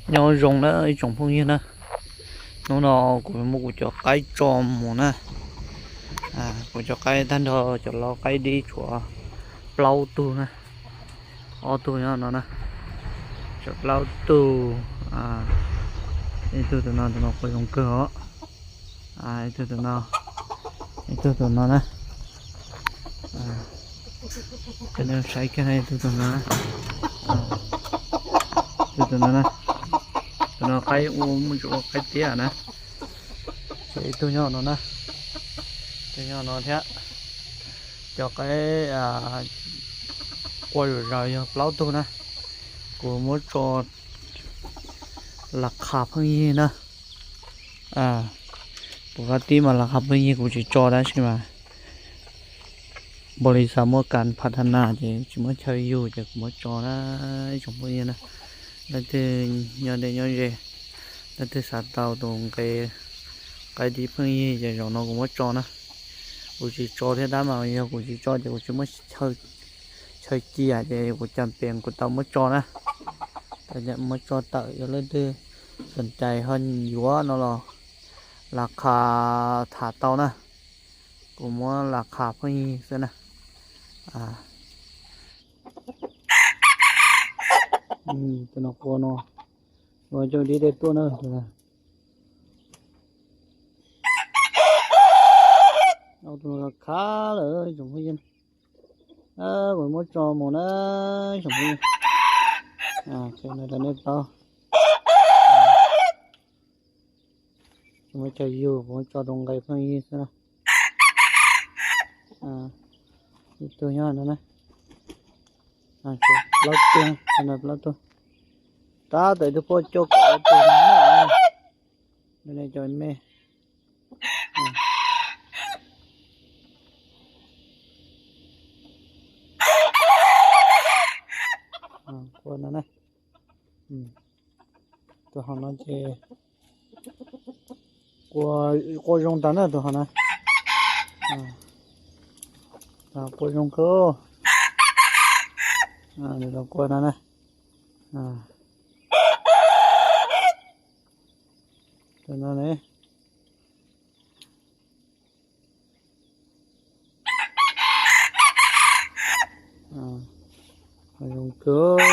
Nyob zoo na ib tsoom phooj ywg na, hnub no kuv muab kuv cov qaib tso mus na. Kuv cov qaib tag nrho cov lau qaib dib tshuav plaub tug na, ob tug nyob no na, tshuav plaub tug. Ib tug tus no, tus no quaj zoo kawg os. Ib tug tus no, ib tug tus no na. Cov nej saib kiag na, ib tug tus no, ib tug tus no na. Tus no qaib ua muaj tsis ua qaib tiab na. Ces ib tug nyob no na, tus nyob no thiab. Cov qaib quaj zom zaws yog plaub tug na. Kuv muab tso las khas pheej yig na. Kuv kab tib mas las khas pheej yig kuv tsis tso tab sis mas npaum li xav muab kas pha tha nas ces tsis muab chaw yug ces kuv muab tso na. Ib tsoom phooj ywg na, leej twg nyob deb nyob ze, leej twg xav tau tus nqe qaib dib pheej yig ces zaum no kuv muab tso na. Kuv tsis tso thiab tab mas yog kuv tsis tso ces kuv tsis muaj chaw cia ces kuv cas pem kuv tau muab tso na. Muab tso tawm, yog leej twg xom cais ho yuav no los las khas tham tau na. Kuv muab las khas pheej yig xwb na. Tus no quaj no, ua cov dib dej tuaj na. Tus no las khas lawm tsoom phooj ywg. Kuv muab tso mus na tsoom phooj ywg. Nej paub, tsis muaj chaw yug kuv muab tso rau nqe pheej yig xwb na. Ib tug nyob no na. Plaub tug, plaub tug. Tab tom ib tug poj coj kaum ob tug no na. Nej cov me quaj no na. Tus hauv no ces quaj zoo tag na tus hauv na. Quaj zoo kawg. Nws los quaj no na. Tus no ne. Zoo kawg.